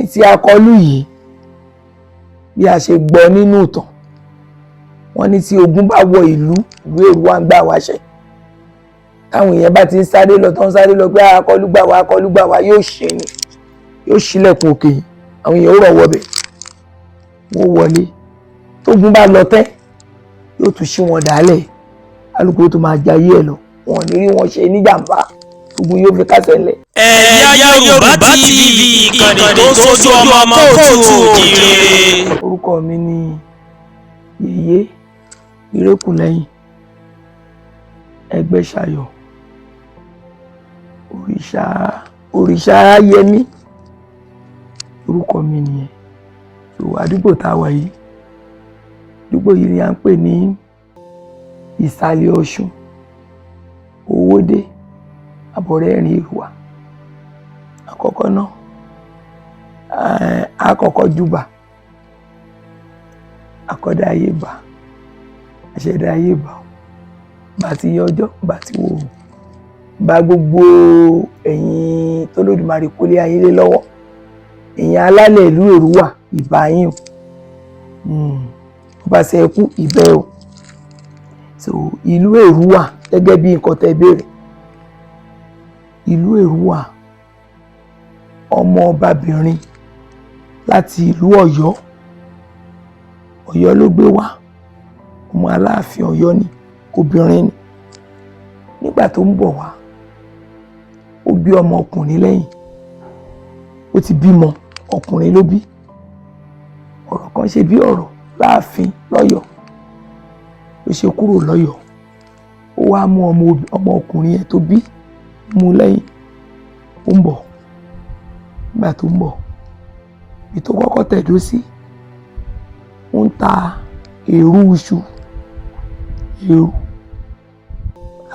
Ní ti akọlù yìí, bí a ṣe gbọ́ nínú ìtàn, wọ́n ní tí ogun bá wọ ìlú, ìlú Èrúwà ń gbà wáṣẹ, táwọn èèyàn bá ti ń sáré lọ, tó ń sáré lọ pé akọlù gbà wá, akọlù gbà wá, yóò ṣe ni yóò ṣílẹ̀kùn òkè yìí, àwọn èèyàn ó rọ̀ wọbẹ̀, wọ́n wọlé. Tógun bá lọ tẹ́, yóò tún ṣí wọn dálẹ̀, alùpùpù tó máa jayé ẹ̀ lọ, wọn ò ní rí wọn ṣe níjàmbá, tógun yóò fi kásẹ̀ ńlẹ̀. Ẹ̀yà Yorùbá TV, ìkànnì tó ń sojú ọmọ kóòtù òjìrè. Orúkọ mi ni Yèyé Ìrékùlẹ́yìn Ẹgbẹ́ṣayọ̀ Òrìṣà, Òrìṣà Yẹmí orúkọ mi nìyẹn. So àdúgbò tá a wà yìí, àdúgbò yìí ni à ń pè ní Ìsàlẹ̀ Ọ̀ṣun, Owódé, Àbọ̀rẹ́rìn, Èrúwà. Àkọ́kọ́ náà, àkọ́kọ́ júbà àkọ́dá ayé, bà àṣẹ̀dá ayé, bà bá ti yọ ọjọ́, bá ti wò ó, bá gbogbo ẹ̀yin tÓlódùmarè kólé ayé lé lọ́wọ́, ẹ̀yin alálẹ̀ ìlú Èrúwà, ìbà yín o. Ọba ṣe kú ìbẹ́ o. So ìlú Èrúwà, gẹ́gẹ́ bí nǹkan tẹ́ béèrè, ìlú Èrúwà, ọmọ ọbabìnrin láti ìlú Ọ̀yọ́, Ọ̀yọ́ ló gbé wá, ọmọ Aláàfin Ọ̀yọ́ ni, obìnrin ni. Nígbà tó ń bọ̀ wá, ó bí ọmọ ọkùnrin lẹ́yìn, ó ti bímọ ọkùnrin ló bí. Ọ̀rọ̀ kan ṣe bí ọ̀rọ̀ láàfin lọ́yọ̀ọ́ ló ṣe kúrò lọ́yọ̀ọ́, ó wá mú ọmọ ọkùnrin yẹn tó bí mú lẹ́yìn, ó ń bọ̀. Nígbà tó ń bọ̀, ibi tó kọ́kọ́ tẹ̀dó sí, ó ń ta èrú iṣu, èrú,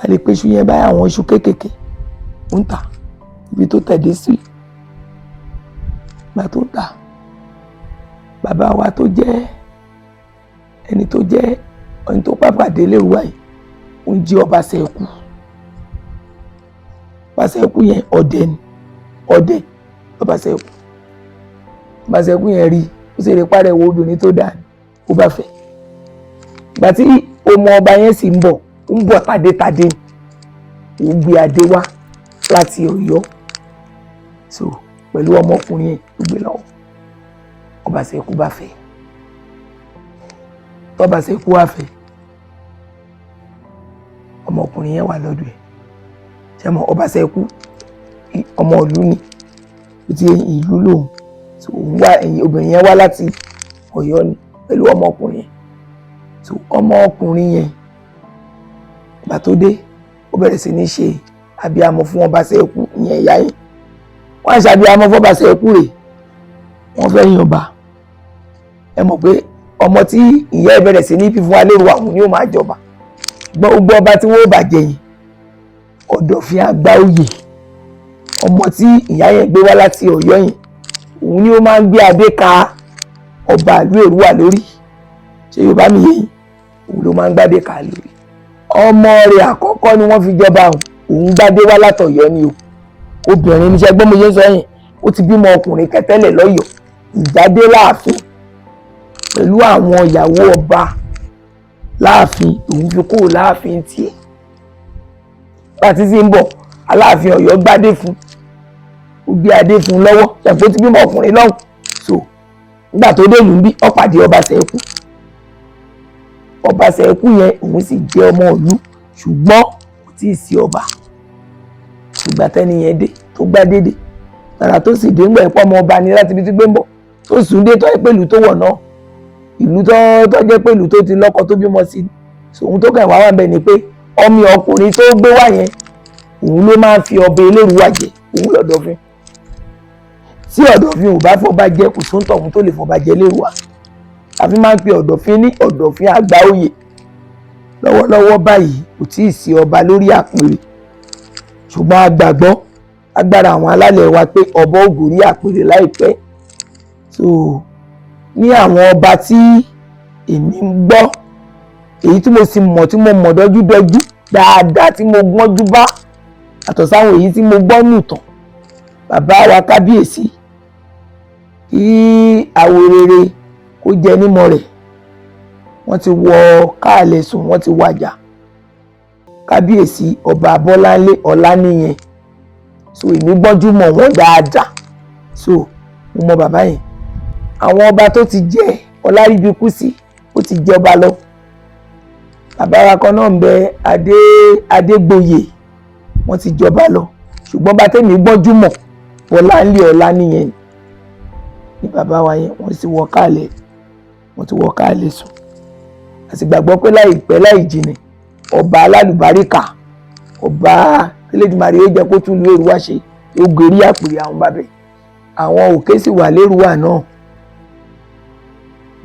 a lè pe iṣu yẹn báyìí, àwọn iṣu kéékèèké, ó ń tà ibi tó tẹ̀dé sí. Ìgbà tó ń tà, bàbá wa tó jẹ́ ẹni tó jẹ́ ẹni tó pàpàdé lérúwà yìí, ó ń jí ọba Ṣẹ̀kú. Ọba Ṣẹ̀kú yẹn, ọdẹ ni, ọdẹ ọba Ṣẹ̀kú. Ọba Ṣẹ̀kú yẹn rí, ó sì rí párẹ̀wò obìnrin tó dáa ni, ó bá fẹ́. Ìgbà tí ọmọ ọba yẹn sì ń bọ̀, ó ń bọ̀ tadétadé, ó gbé adé wá láti Ọ̀yọ́. So pẹ̀lú ọmọkùnrin yẹn tó gbé lọ́wọ́, ọba Ṣẹ̀kú bá fẹ́. Tọ́ba Ṣẹ̀kú wá fẹ́, ọmọkùnrin yẹn wà lọ́dọ̀ ẹ̀. Ṣé mo ọba Ṣẹ̀kú, ọmọ ìlú ni, ó ti ìlú lòun. So òun wá, ẹ̀yìn obìnrin yẹn wá láti Ọ̀yọ́ ni pẹ̀lú ọmọkùnrin yẹn. So ọmọkùnrin yẹn, ìgbà tó dé, ó bẹ̀rẹ̀ sí ní ṣe abiyamọ fún ọba Ṣẹ̀kú ìyẹn, ìyá yẹn. Wọ́n á ṣe abiyamọ fún ọba Ṣẹ̀kú rè, wọ́n fẹ́ yan ọba. Ẹ mọ̀ pé ọmọ tí ìyá ẹ̀ bẹ̀rẹ̀ sí ní fífún wa lérò àwọn ni ó máa jọba. Gbogbo ọba tí wọ́n bàjẹ́ yìí, Ọ̀dọ̀fin Àgbáòyè, ọmọ tí ìyá yẹn gbé wá láti Ọ̀yọ́ yẹn, òun ni ó máa ń gbé adé ka ọba ìlú Èrúwà lórí. Ṣé Yorùbá mi yé yín? Òun ló máa ń gbádé ka lórí. Ọmọ rẹ̀ àkọ́kọ́ ni wọ́n fi jọba. Òun gbádé wá látọ̀yọ́ ni o, obìnrin níṣẹ́ gbọ́n mo ṣe ń sọ yẹn. Ó ti bímọ ọkùnrin kẹtẹ́lẹ̀ lọ́yọ̀ọ́, ìjáde láàfin pẹ̀lú àwọn ìyàwó ọba láàfin, òun fi kúrò láàfin tiẹ̀. Láti sí ń bọ̀, Aláàfin Ọ̀yọ́ gbádé fún, ó gbé adé fún lọ́wọ́, ṣàpò tí bímọ ọkùnrin lọ́hùn. So nígbà tó dé ìlú ń bí, ó pàdé ọba Ṣẹ̀kú. Ọba Ṣẹ̀kú yẹn, òun sì jẹ́ ọmọ ìlú, ṣùgbọ́n kò tí ì sí ọba. Ìgbà tẹ́ni yẹn dé, tó gbádé dé tàrà, tó sì dé ńgbà ẹ̀pọ̀ ọmọ ọba ni láti ibi tí gbé ń bọ̀, tó sùn dé, tó yẹ pé ìlú tó wọ̀ náà, ìlú tó jẹ́ pé ìlú tó ti lọ́kọ, tó bímọ sí. Òun tó kàn wá wà bẹ́ẹ̀ ni pé ọmọ ọkùnrin tó gbé wá yẹn, òun ló máa ń fi ọbẹ̀ Elérúwà jẹ, òun lọ́dọ̀fin. Tí Ọ̀dọ̀fin ò bá fọba jẹ, kò sóńtọ̀ òun tó lè fọba jẹ lérúwà. Àfi máa ń pe Ọ̀dọ̀fin ní Ọ̀dọ̀fin Àgbáòyè. Lọ́wọ́lọ́wọ́ báyìí, kò tí ì sí ọba lórí àpèrè, ṣùgbọ́n a gbàgbọ́ agbára àwọn alálẹ̀ wa pé ọba ó gorí àpèrè láìpẹ́. So ní àwọn ọba tí èmi ń gbọ́, èyí tí mo sì mọ̀, tí mo mọ̀ dọ́júdọ́jú dáadáa, tí mo gbọ́njú bá, àtọ̀ sáwọn èyí tí mo gbọ́ nùtàn, bàbá wa kábíyèsí Kí àwòrere kó jẹ nímọ̀ rẹ̀, wọ́n ti wọ káàlẹ̀ sùn, wọ́n ti wàjà. Kábíyèsí Ọba Bọ́láńlé Ọláníyẹn. So èmi gbọ́njú mọ̀ wọ́n dáadáa, so mo mọ bàbá yẹn. Àwọn ọba tó ti jẹ, Ọláríbikúsí, ó ti jẹ ọba lọ. Bàbá wa kan náà ń bẹ, Adégbòye, wọ́n ti jọba lọ. Ṣùgbọ́n bá tẹ̀mí gbọ́njú mọ̀, Bọ́láńlé Ọláníyẹn ni bàbá wa yẹn. Wọ́n sì wọ káàlẹ̀, wọ́n ti wọ káàlẹ̀ sùn. A sì gbàgbọ́ pé láìpẹ́ láì jìnnà, ọba alálùbáríkà, ọba Elédùmarè yóò jẹ́ kó tún lu Èrúwà ṣe, yóò gorí àpèrè àwọn bàbẹ̀. Àwọn òkè sì wà lérúwà náà,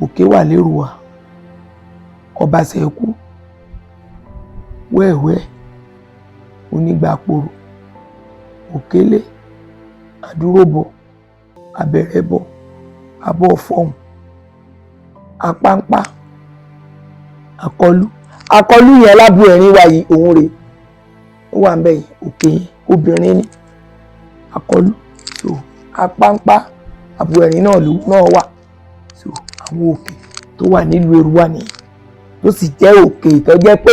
òkè wà lérúwà. Ọba Ṣẹ̀kú wẹ́ẹ̀wẹ́, onígbàpòrò, òkèlè, àdúróbọ, abẹ̀rẹ̀bọ, abọ́ fọ̀hún, apáńpá, àkọlù. Àkọlù yẹn lábú ẹ̀rín wa yìí, òun rèé, ó wà ń bẹ̀ yìí. Òkè yẹn, obìnrin ni àkọlù. So apáńpá, àbú ẹ̀rín náà ló náà wà. So àwọn òkè tó wà nílùú Èrúwà nìyẹn, tó sì jẹ́ òkè tó jẹ́ pé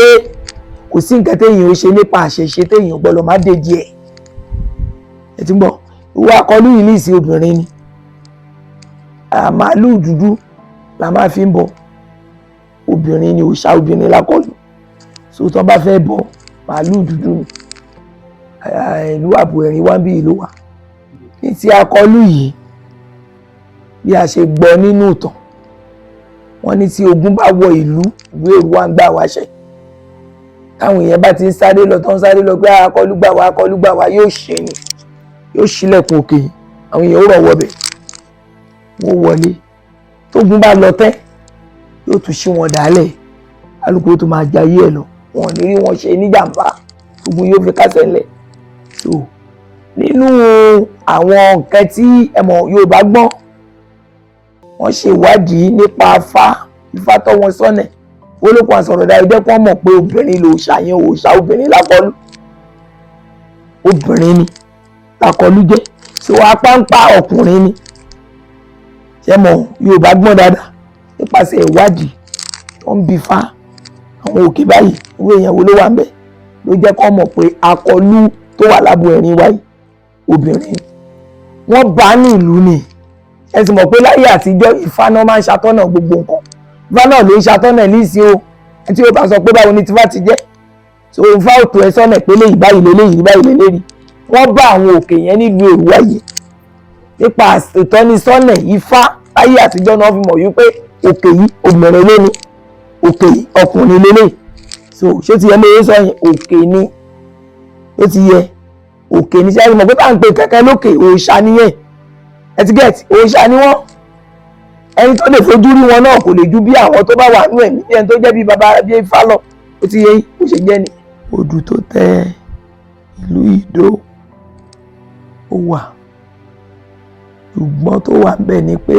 kò sí nǹkan téèyàn ó ṣe nípa àṣẹṣe téèyàn gbọ́dọ̀ má déjì ẹ̀. Ẹ ti ń gbọ́, ìwọ àkọlù yìí ní ìsìn, obìnrin ni. Màálùú dúdú la máa fi ń bọ. Obìnrin ni, òòṣà obìnrin lákọlù. So tó bá fẹ́ bọ, màálùú dúdú ni. Ìlú àbò ẹ̀rín wá ń bí ìlú wa ní ti akọlù yìí. Bí a ṣe gbọ́ nínú ìtàn, wọ́n ní tí ogun bá wọ ìlú, ìlú Èrúwà ń gbà wáṣẹ, táwọn èèyàn bá ti ń sáré lọ, tó ń sáré lọ pé akọlù gbà wá, akọlù gbà wá, yóò ṣe ni yóò ṣílẹ̀kùn òkè yìí, àwọn èèyàn ó rọ̀ wọbẹ̀, wọ́n wọlé. Tógun bá lọ tẹ́, yóò tún ṣí wọn dálẹ̀, alùpùpù tó máa jayé ẹ̀ lọ, wọn ò ní rí wọn ṣe níjàmbá, tógun yóò fi kásẹ̀ ńlẹ̀. So nínú àwọn nǹkan tí ẹ mọ̀, Yorùbá gbọ́n, wọ́n ṣe ìwádìí nípa Ifá. Ifá tọ́ wọn sọ́nà. Olókun àsọ̀rọ̀ dáyọ̀ jẹ́ kí wọ́n mọ̀ pé obìnrin ló ṣàyẹn, òòṣà obìnrin lákọlù, obìnrin ni lákọlù jẹ́. So apáńpá, ọkùnrin ni. Ṣé mọ̀, Yorùbá gbọ́n dáadáa. Nípasẹ̀ ìwádìí tó ń bi Ifá, àwọn òkè báyìí, irú èèyàn wo ló wà ń bẹ̀, ló jẹ́ kó mọ̀ pé akọlù tó wà lábo ẹ̀rín wáyé, obìnrin. Wọ́n bá ní ìlú ni. Ẹ sì mọ̀ pé láyé àtijọ́, Ifá náà máa ń ṣàtọ́nà gbogbo nǹkan. Ifá náà ló ń ṣàtọ́nà nísìn o. Ẹ tí ó bá sọ pé báwo ni tífá ti jẹ́, so Ifá ò tó ẹ sọ́nà pé léyìí báyìí lélẹ́yìí báyìí lélẹ́yìí. Wọ́n bá àwọn òkè yẹn nílùú Èrúwà yìí. Nípa ìtọ́nisọ́nà Ifá láyé àtijọ́ náà fi mọ̀ wípé òkè yìí, obìnrin ló ní òkè yìí, ọkùnrin lélẹ̀. So ṣé ti yẹ mọ́ sọ yẹn? Òkè ni ó ti yẹ, òkè ní. Ṣe é mọ̀ pé bá ń pè kẹ́kẹ́ lókè, òòṣà nìyẹn? Ẹ ti get, òòṣà ni wọ́n. Ẹni tó lè fojú rí wọn náà kò lè ju bí àwọn tó bá wà nú ẹ̀mí, bí ẹni tó jẹ́ bí baba, bí Ifá lọ. Ó ti yẹ yín, bó ṣe jẹ́ ni. Odù tó tẹ ìlú Ìdó ó wà, ṣùgbọ́n tó wà ńbẹ̀ ni pé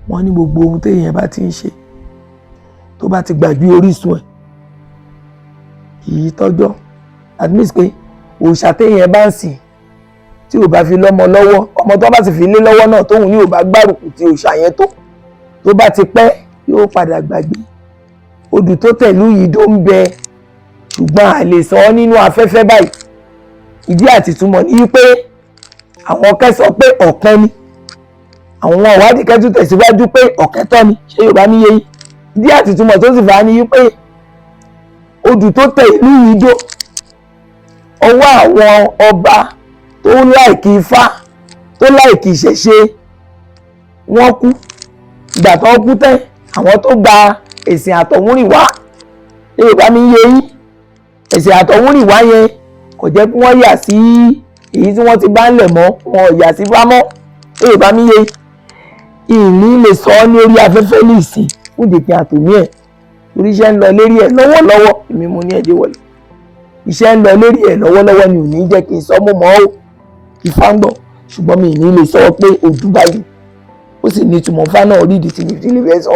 wọ́n ní gbogbo ohun téèyàn bá ti ń ṣe, tó bá ti gbàgbé orísun ẹ̀, kì í tọ́jọ́. That means pé òòṣà téèyàn bá ń sìn, tí ò bá fi lọ́mọ lọ́wọ́, ọmọ tó bá sì fi lé lọ́wọ́ náà, tóun ní ò bá gbárùkù tí òòṣà yẹn, tó bá ti pẹ́, yóò padà gbàgbé. Odù tó tẹ̀lú Ìdó ń bẹ, ṣùgbọ́n a lè sọ ọ́ nínú afẹ́fẹ́ báyìí. Ìdí àti túmọ̀ ní pé àwọn kẹ́ sọ pé ọ̀kan ni, àwọn ìwádìí kẹ́ tún tẹ̀síwájú pé ọ̀kẹ́ tọ́ ni. Ṣé Yorùbá mi yé yín? Ìdí àti túmọ̀ tó sì fà á ní wípé odù tó tẹ ìlú Ìdó, ọwọ́ àwọn ọba tó like Ifá, tó like ìṣẹ̀ṣe, wọ́n kú. Ìgbà tó kú tẹ́, àwọn tó gba ẹ̀sìn àtọ̀húnrìnwá, ṣé Yorùbá mi yé yín? Ẹ̀sìn àtọ̀húnrìnwá yẹn kò jẹ́ kí wọ́n yà sí èyí tí wọ́n ti bá ń lẹ̀ mọ́ wọn ò yà sí bá mọ́. Ṣé Yorùbá mi yé? Ìní lè sọ ọ́ ní orí afẹ́fẹ́ ní ìsìn fún ìdèkìn àtòmí ẹ̀, torí iṣẹ́ ń lọ lérí ẹ̀ lọ́wọ́lọ́wọ́. Èmi mo ní ẹ̀jẹ̀ wọlé, iṣẹ́ ń lọ lérí ẹ̀ lọ́wọ́lọ́wọ́ ni ò ní jẹ́ kí n sọ mọ́ mọ́ ó. Ifá ń gbọ́, ṣùgbọ́n mi ní lè sọ pé odù báyìí ó sì ní ìtumọ̀. Fá náà rí ìdí tí mi fi lè fẹ́ sọ.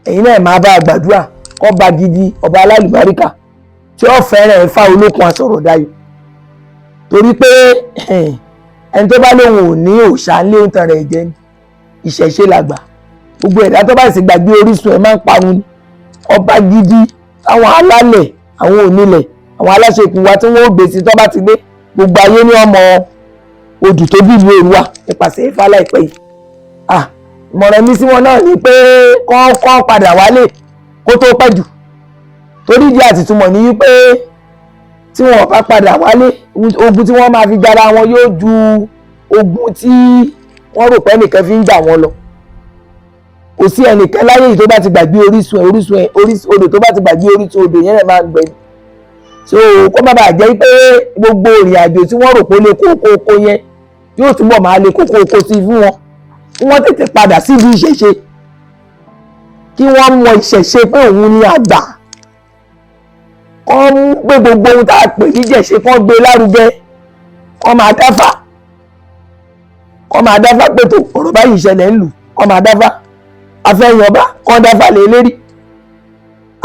Ẹ̀yin náà máa bá a gbàdúrà kọ́ ba gidi, ọba alálùbáríkà tí ó fẹ́ràn Ifá olókun asọ̀rọ̀ dayọ̀, torí pé Ẹni tó bá lóun ò ní òòṣà ńlé, ń tan rẹ̀ jẹ ni. Ìṣẹ̀ṣe làgbà. Gbogbo ẹ̀dá tó bá sì gbàgbé orísun ẹ̀ máa ń parun ni. Ọba gidi táwọn alálẹ̀, àwọn onílẹ̀, àwọn aláṣekùn wa tí wọ́n ó gbé sí, tó bá ti dé, gbogbo ayé ní ọmọ odù tó bí ìlú Èrúwà nípasẹ̀ Ifá láìpẹ́ yìí. Ah, ìmọ̀ràn mi sí wọn náà ni pé kán kán padà wálé kó tó pẹ́ jù, torí ìdí àtìtúmọ̀ ní wípé tí wọn bá padà wálé, ogun tí wọ́n máa fi jara wọn yóò ju ogun tí wọ́n rò pé ẹnìkan fi ń jà wọ́n lọ. Kò sí ẹnìkan láyé yìí tó bá ti gbàgbé orísun ẹ̀, orísun ẹ̀, orísun odò tó bá ti gbàgbé orísun odò yẹn náà máa ń gbẹ. So kó má bàa jẹ́ pé gbogbo ìrìn àjò tí wọ́n rò pé ó lè kó kó kó yẹn yóò túbọ̀ máa lè kó kó kó sí fún wọn, kí wọ́n tètè padà síbi ìṣẹ̀ṣe, kí wọ́n mọ ìṣẹ̀ṣe pé òun ni àgbà, kọ́ mú pé gbogbo ohun tá a pè ní ìṣẹ̀ṣe, kọ́ gbé lárugẹ, kọ́ máa dáfá, kọ́ máa dáfá pé tó ọ̀rọ̀ báyìí ìṣẹ̀lẹ̀ ń lù, kọ́ máa dáfá. Afẹ́yànba, kọ́ dáfá lé lérí.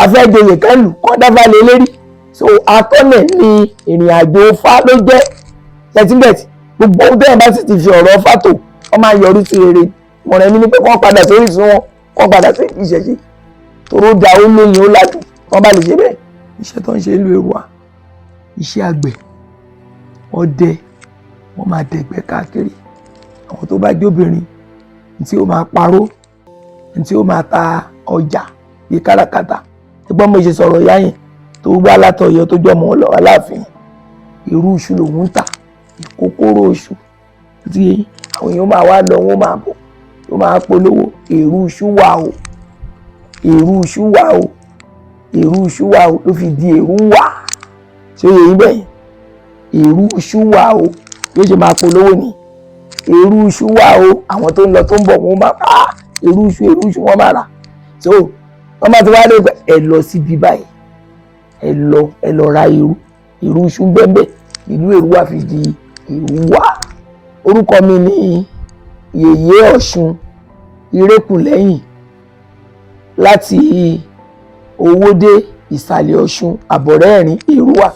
Afẹ́joyè kẹ́lù, kọ́ dáfá lé lérí. So atọ́nẹ̀ ni ìrìn àjò Ifá ló jẹ́ sẹtíbẹ̀tì. Gbogbo ohun tẹ́yìn bá sì ti fi ọ̀rọ̀ Ifá tò, wọ́n máa yọrí sí rere. Ìmọ̀ràn mi ni pé kọ́ padà sórí ìsun wọn, kọ́ padà sí ìṣẹ̀ṣe, toró da, ó lóyin, ó ládùn, wọ́n bá lè ṣe bẹ́ẹ̀. Iṣẹ́ tó ń ṣe ìlú Èrúwà, iṣẹ́ àgbẹ̀, ọdẹ, wọ́n máa dẹ̀gbẹ́ káàkiri. Àwọn tó bá jóbìnrin tí ó máa paró, tí ó máa ta ọjà bíi káràkátà. Ẹgbọ́n mo ṣe sọ̀rọ̀ ìyá yẹn tó wá látọ̀yọ́, tó jọmọ Aláàfin, irú iṣu lòun ń tà, ìkókóró iṣu tí àwọn èèyàn máa wá lọ, wọ́n máa bọ̀, tó máa polówó èrú iṣu wà o, èrú iṣu wà o, èrú iṣu wà o, ló fi di èrú wà. Ṣé ó yẹ yín bẹ́ẹ̀? Èrú iṣu wà o, yóò ṣe máa polówó ni èrú iṣu wà o. Àwọn tó ń lọ tó ń bọ̀, wọ́n máa bá èrú iṣu, èrú iṣu, wọ́n máa rà. So wọ́n máa ti wá lé, ẹ lọ síbi báyìí, ẹ lọ, ẹ lọ ra irú, irú iṣu bẹ́ẹ̀. Ìlú Èrúwà fi di Èrúwà. Orúkọ mi ní Yèyé Ọ̀ṣun Ìrékùnlẹ́yìn láti Owódé, Ìsàlẹ̀ Ọ̀ṣun, Àbọ̀rẹ́ẹ̀rín, Èrúwà.